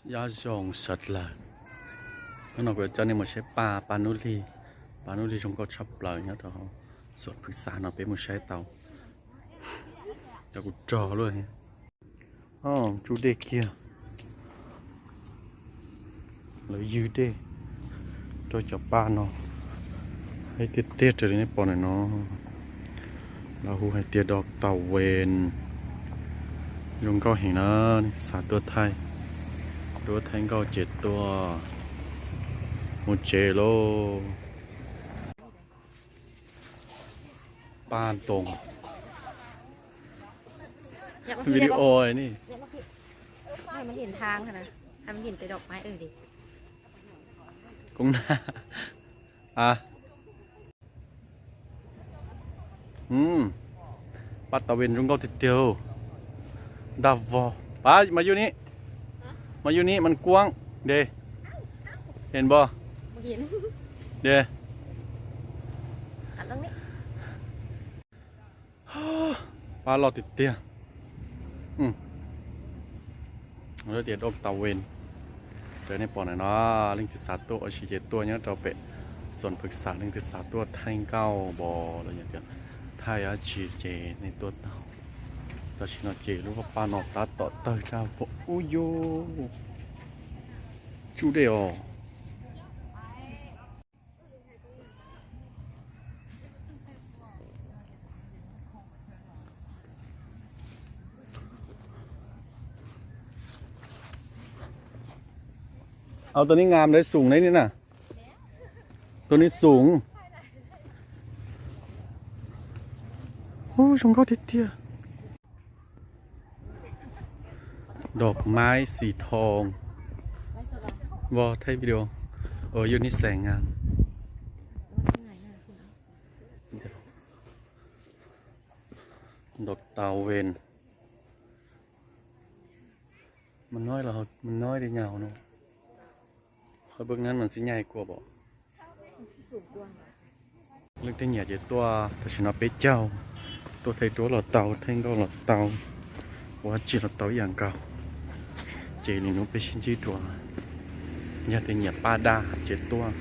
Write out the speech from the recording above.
Nyob zoo sawv dlawg, hnub no kuv yuav coj nej mus saib paj, paj nub hli. Paj nub hli zoo nkauj tshaj plaws nyob rau Xuam Phwv Xas no, peb mus saib tau. Cov kuv rog luaj. Tsuj dej kiag, lawv ywg dej rau cov paj no. Ib tiag tiag raws li nej pom ntawm no, lawv hu hais tias Dog Tau Ven. Zoo nkauj heev na, nej xav tuaj thaij, tuaj thaij nkauj ces tuaj mus tsev lauj. Paj ntoo video ni. Koob na. Paj Tau Ven zoo nkauj tiag tiag. Ntaj vog pab mas yus ni, mas yus ni mas kuab de, hes npog de. Paj loj tiag tiag. Tias Dog Tau Ven. Raws nej pom ntawm no, leej twg xav tuaj ua si ces tuaj nyob rau pem Xuam Phwv Xas, leej twg xav tuaj thaij nkauj npog los yog tias thaij dab tsi ces nej tuaj tau. Tam sim no ces lub vaj paj no tab tom tawg zaj vog ub yus. Tsuj dej os. Au, tus ni ngam ntawd xoom ne na. Tus ni xoom. Ub, zoo nkauj tiag tiag. Dog Maib Xis Thoo. Vog thaij video. Ua yus ni xees a. Dog Tau Ven. Mas noib los mas noib li nyag no. Qhov bag nan mas tsis nyag kua pom. Leej twg nyiam ces tuaj, tam sim no peb caug, tuaj thaij duab los tau, thaij nkauj los tau, ua dab tsi los tau ib yam nkaus. Ces li hnub peb sib ntsib dua, yog tias nyiam paj daj ces tuaj.